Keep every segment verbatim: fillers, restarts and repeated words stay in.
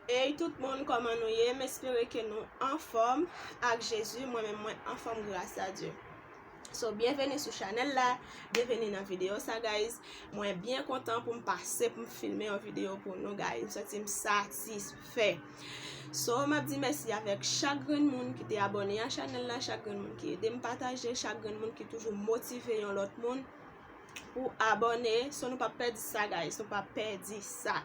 Hey tout moun, kòman nou ye? M espere ke nou anfòm ak Jezi. Mwen menm, mwen anfòm, gras a Dye. So, byenveni sou chanèl la, byenveni nan videyo sa, guys. Mwen byen kontan pou m pase pou m filme yon videyo pou nou, guys. M santi m satisfè. So, m ap di mèsi avèk chak grenn moun ki te abòne a chanèl la, chak grenn moun ki ede m pataje, chak grenn moun ki toujou motive yon lòt moun pou abòne. So, nou p ap pèdi sa, guys, nou p ap pèdi sa.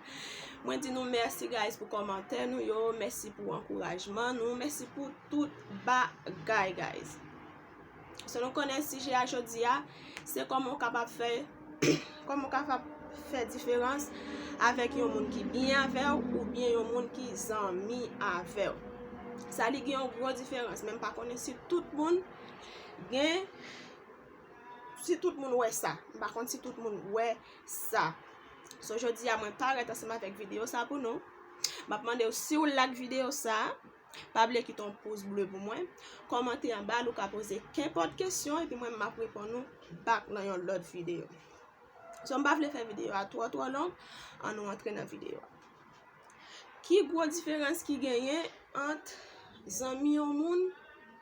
Mwen di nou mèsi, guys, pou kòmantè nou yo, mèsi pou ankourajman nou, mèsi pou tout bagay, guys. So, nou konnen sijè a jodi a, se kòman w kapab fè, kòman w kapab fè diferans avèk yon moun ki byen avè w oubyen yon moun ki zanmi avè w. Sa li gen yon gwo diferans, men m pa konnen si tout moun gen, si tout moun wè sa. M pa konn si tout moun wè sa. So, jodi a, mwen parèt ansanm avèk videyo sa pou nou. M ap mande w, si w like videyo sa, pa bliye kite yon pouz ble pou mwen. Kòmante anba l, ou ka poze kenpòt kesyon, epi mwen, m ap reponn ou back nan yon lòt videyo. So, m pa vle fè videyo a twò, twò long, ann nou antre nan videyo a. Ki gwo diferans ki genyen ant zanmi yon moun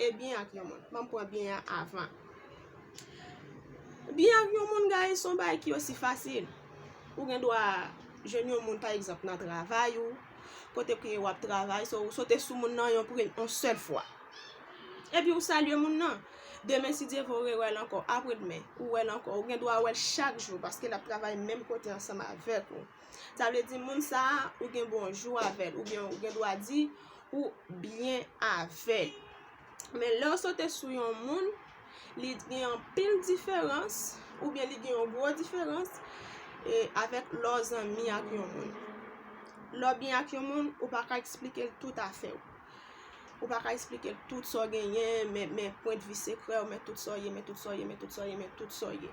e byen ak yon moun? Ban m pran byen an avan. Byen ak yon moun, guys, se yon bagay ki osi fasil. Ou gen dwa jwenn yon moun, pa egzanp, nan travay ou, kote ke w ap travay, so, ou sote sou moun nan yon pre-, yon sèl fwa. Epi ou salye moun nan. Demen, si Dye vle, ou rewè l ankò. Apre demen, ou wè l ankò. Ou gen dwa wè l chak jou, paske l ap travay menm kote ansanm avèk ou. Sa vle di moun sa a, ou gen bonjou avè l, oubyen ou gen dwa di ou byen avè l. Men lè w sote sou yon moun, li gen anpil diferans, oubyen li gen yon gwo diferans, e, avèk lè w zanmi ak yon moun. Lè w byen ak yon moun, ou pa ka eksplike l tout afè w. Ou pa ka eksplike l tout sa w genyen, men, men pwennvi sekrè w, men tout sa w ye, men tout sa w ye, men tout sa w ye, men tout sa w ye.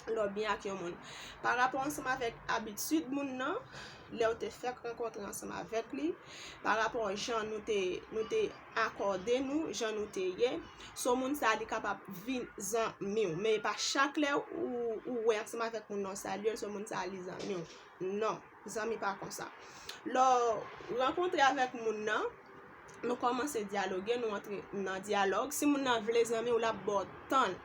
Lè w byen ak yon moun. Pa rapò ansanm avèk abitid moun nan, lè w te fèk rankontre ansanm avèk li, pa rapò jan nou te, nou te akòde nou, jan nou te ye, so moun sa a li kapab vin zanmi w. Men e pa chak lè ou, ou wè ansanm avèk moun nan w salye l, so moun sa a li zanmi w. Non, zanmi pa konsa. Lè w rankontre avèk moun nan, nou kòmanse dyaloge, nou antre nan dyalòg. Si moun nan vle zanmi w, l ap ba w tan l.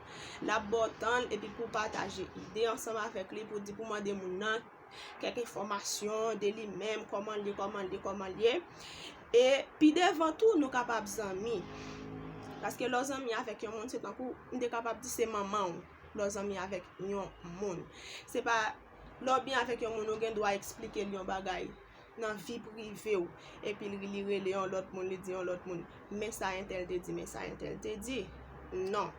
L ap ba w tan l, epi pou w pataje ide ansanm avèk li, pou di, pou mande moun nan kèk enfòmasyon de li menm, kòman l ye, kòman l ye, kòman l ye. E pi devan tou, nou kapab zanmi. Paske lè w zanmi avèk yon moun, se tankou, m te kapab di se manman w, lè w zanmi avèk yon moun. Se pa, lè w byen avèk yon moun, ou gen dwa eksplike l yon bagay nan vi prive w, epi li, li rele yon lòt moun, li di yon lòt moun, men sa entèl te di, men sa entèl te di. Non.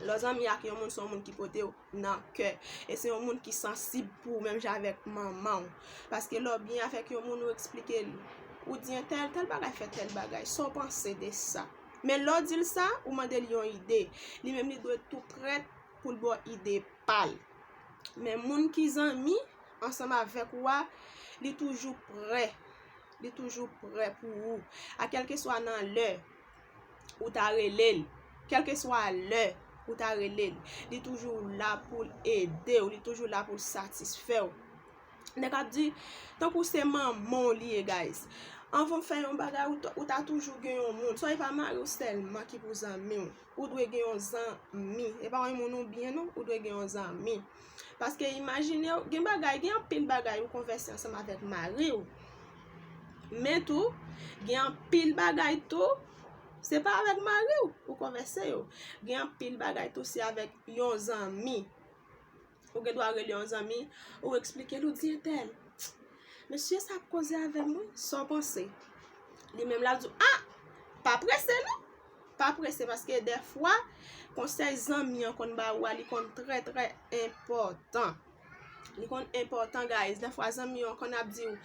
Lè w zanmi ak yon moun, se yon moun ki pote w nan kè. E se yon moun ki sansib pou ou, menm jan avèk manman w. Paske lè w byen avèk yon moun, ou eksplike l, ou di entèl, tèl bagay fè tèl bagay. Sa w panse de sa? Men lè w di l sa, ou mande l yon ide. Li menm, li dwe tou prèt pou l ba w ide pa l. Men moun ki zanmi ansanm avèk ou a, li toujou prè. Li toujou prè pou ou. A kèlkeswa nan lè ou ta rele l, kèlkeswa lè ou ta rele l, li toujou la pou l ede w, li toujou la pou l satisfè w. Nèg ap di, tankou se manman w li ye, guys. Anvan w fè yon bagay, ou ta, ou ta toujou gen yon moun. Swa e pa mari w sèlman ki pou zanmi w. Ou dwe gen yon zanmi. E pa yon moun ou byen non, ou dwe gen yon zanmi. Paske imajine w, gen bagay, gen anpil bagay ou konvèse ansanm avèk mari w. Men tou, gen anpil bagay tou, se pa avèk mari w ou konvèse yo. Gen anpil bagay tou, se avèk yon zanmi. Ou gen dwa rele yon zanmi, ou eksplike l, ou di entèl, mesye sa ap koze avè m, wi, sa w panse? Li menm l ap di w, ah, pa prese non, pa prese, paske dèfwa, konsèy zanmi an konn ba ou a, li konn trè, trè enpòtan. Li konn enpòtan, guys. Dèfwa, zanmi an konn ap di w,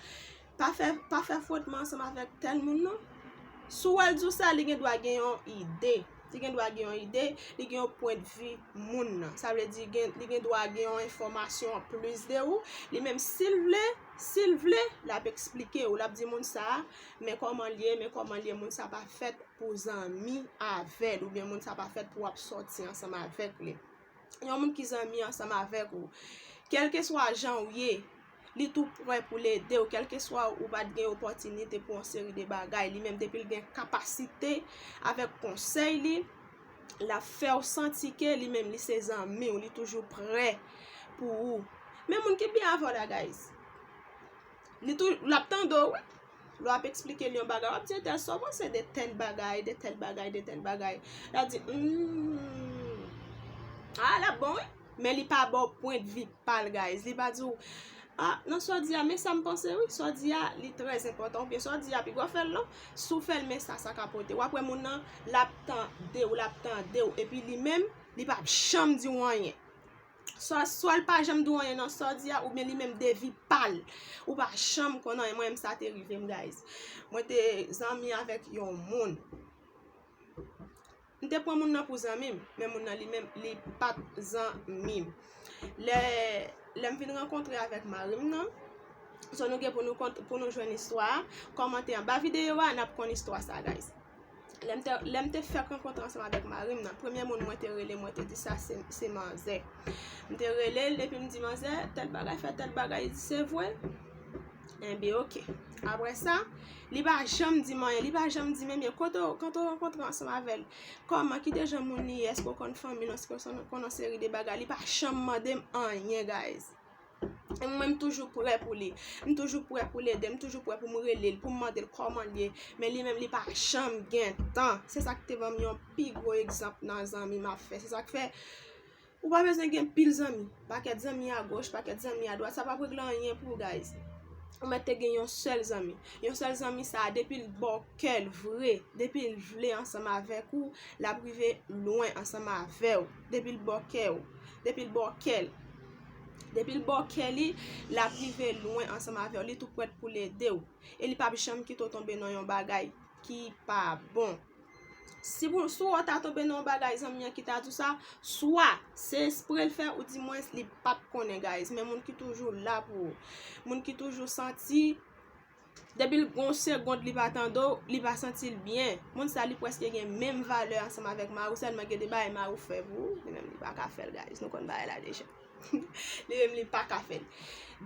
pa fè, pa fè fwotman ansanm avèk tèl moun non. Si w wè l di w sa, li gen dwa gen yon ide. Li gen dwa gen yon ide, li gen yon pwennvi moun nan. Sa vle di, gen, li gen dwa gen yon enfòmasyon anplis de ou. Li menm, si l vle, si l vle, l ap eksplike ou. L ap di moun sa a, men kòman l ye, men kòman l ye, moun sa pa fèt pou zanmi avè l, oubyen moun sa pa fèt pou w ap sòti ansanm avèk li. Yon moun ki zanmi ansanm avèk ou, kèlkeswa jan w ye, li tou prè pou l ede w, kèlkeswa ou pa t gen opòtinite pou yon seri de bagay. Li menm, depi l gen kapasite, avèk konsèy li, l ap fè w santi ke li menm, li se zanmi w, li toujou prè pou ou. Men moun ki byen avè w la, guys, li tou, l ap tande w, wi. Lè w ap eksplike l yon bagay, w ap di, "Entèl, sa w panse de tèl bagay, de tèl bagay, de tèl bagay?" L ap di, "Hmm, ah, l ap bon, wi." Men li pa ba w pwendvi pa l, guys. Li pa di w, "Ah, nan sa w di a, men sa m panse, wi. Sa w di a, li trè enpòtan, oubyen sa w di a, pi gwo fè l non. Si w fè l, men sa, sa ka pote." W ap wè moun nan, l ap tande w, l ap tande w. Epi li menm, li p ap janm di w anyen. Swa, swa l pa janm di w anyen nan sa w di a, oubyen li menm de vi pa l. Ou pa janm konn anyen. Mwen menm sa te rive m, guys. Mwen te zanmi avèk yon moun. M te pran moun nan pou zanmi m, men moun nan li menm, li pa t zanmi m. Lè, lè m vin rankontre avèk mari m nan, so nou gen pou nou kont, pou nou jwenn istwa a, kòmante anba videyo a, n ap konn istwa sa, guys. Lè m te, lè m te fèk rankontre ansanm avèk mari m nan, premye moun mwen te rele, mwen te di sa, se, se manzè. M te rele l, epi m di, "Manzè, tèl bagay fè tèl bagay." Li di, "Se vre?" Enben, oke. Apre sa, li pa janm di m anyen, li pa janm di m, "Ebyen, kote w, kote w rankontre ansanm avè l? Kòman, ki dejan moun li ye? Èske w konn fanmi l? Èske w konn yon seri de bagay?" Li pa janm mande m anyen, guys. E mwen, m toujou prè pou li. M toujou prè pou l ede, m toujou prè pou m rele l, pou m mande l kòman l ye. Men li menm, li pa janm gen tan. Se sa k te ban m yon pi gwo egzanp nan zanmi m ap fè. Se sa k fè, ou pa bezwen gen pil zanmi. Pakèt zanmi agoch, pakèt zanmi adwat, sa p ap regle anyen pou ou, guys. Ou mèt te gen yon sèl zanmi. Yon sèl zanmi sa a, depi l ba w kè l vre, depi l vle ansanm avèk ou, l ap rive lwen ansanm avè w. Depi l ba w kè w, depi l ba w kè l, depi l ba w kè li, l ap rive lwen ansanm avè w. Li tou prèt pou l ede w. E li p ap janm kite w tonbe nan yon bagay ki pa bon. Si pou, si w ta tonbe nan yon bagay, zanmi an ki ta di w sa, swa se espre l fè, oudimwens li p ap konnen, guys. Men moun ki toujou la pou ou, moun ki toujou santi, depi l gon segond li pa tande w, li pa santi l byen. Moun sa, li prèske gen menm valè ansanm avèk mari w, sèlman gen de bagay mari w fè pou ou, li menm li pa ka fè l, guys. Nou konn bagay la deja. Li menm li pa ka fè l.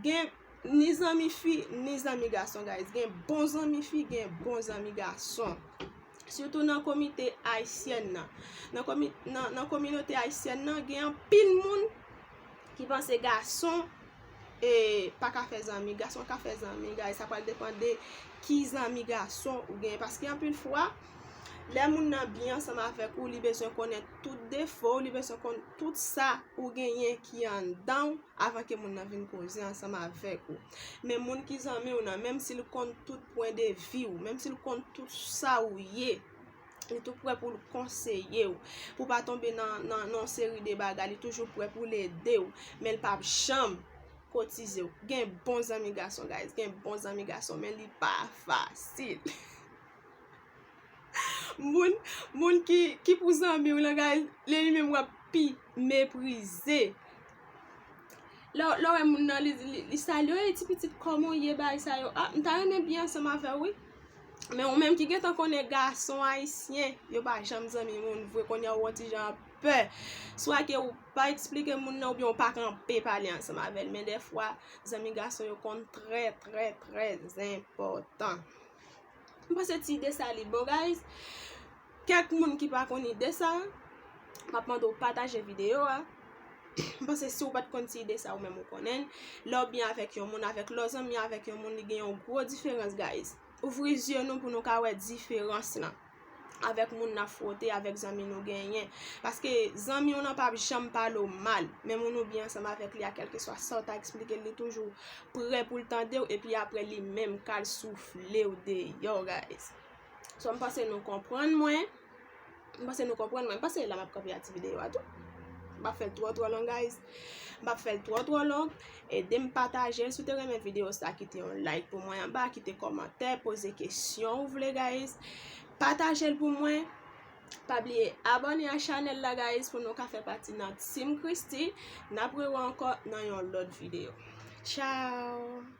Gen ni zanmi fi, ni zanmi gason, guys. Gen bon zanmi fi, gen bon zanmi gason. Sitou nan komite ayisyèn nan. Nan komi-, nan, nan kominote ayisyèn nan, gen anpil moun ki panse gason, e, pa ka fè zanmi. Gason ka fè zanmi, guys. Sa pral depann de ki zanmi gason ou gen. Paske anpil fwa, lè moun nan byen ansanm avèk ou, li bezwen konnen tout defo w, li bezwen konn tout sa ou genyen ki anndan w avan ke moun nan vin koze ansanm avèk ou. Men moun ki zanmi w nan, menm si l konn tout pwen de vi w, menm si l konn tout sa ou ye, li tou prè pou l konseye w, pou w pa tonbe nan, nan, nan yon seri de bagay, li toujou prè pou l ede w, men l p ap janm kotize w. Gen bon zanmi gason, guys, gen bon zanmi gason, men li pa fasil. Moun, moun ki, ki pou zanmi w lan, guys, li, li menm w ap pi meprize. Lè, lè w wè moun nan, li, li, li salye w, "Ey, ti pitit, kòman w ye?" Bagay sa yo. Ah, m ta renmen byen ansanm avè w, wi. Men ou menm ki gentan konnen gason ayisyen, yo pa janm zanmi moun vre, kounye a ou yon ti jan pè. Swa ke ou pa eksplike moun nan, oubyen ou pa kanpe pale ansanm avè l. Men dèfwa, zanmi gason yo konn trè, trè, trè enpòtan. M panse ti ide sa li bon, guys. Kèk moun ki pa konn ide sa, m ap mande w pataje videyo a. M panse si w pa t konn ti ide sa, ou menm ou konnen l. Lè w byen avèk yon moun, avèk lè w zanmi avèk yon moun, li gen yon gwo diferans, guys. Ouvri zye nou pou nou ka wè diferans lan avèk moun n ap fwote, avèk zanmi nou genyen. Paske zanmi w lan p ap janm pale w mal. Men moun ou byen ansanm avèk li a, kèlkeswa sa w ta eksplike l, li toujou prè pou l tande w, epi apre li menm k al soufle w deyò, guys. So, m panse nou konprann mwen. M panse nou konprann mwen. M panse la m ap kanpe a ti videyo a tou. M p ap fè l twò, twò long, guys. M p ap fè l twò, twò long. Ede m pataje l. Si w te renmen videyo sa, kite yon like pou mwen anba, kite kòmantè, poze kesyon ou vle, guys. Pataje l pou mwen. Pa bliye abòne a chanèl la, guys, pou nou ka fè pati nan Team Christie. N ap rewè ankò nan yon lòt videyo. Tchao!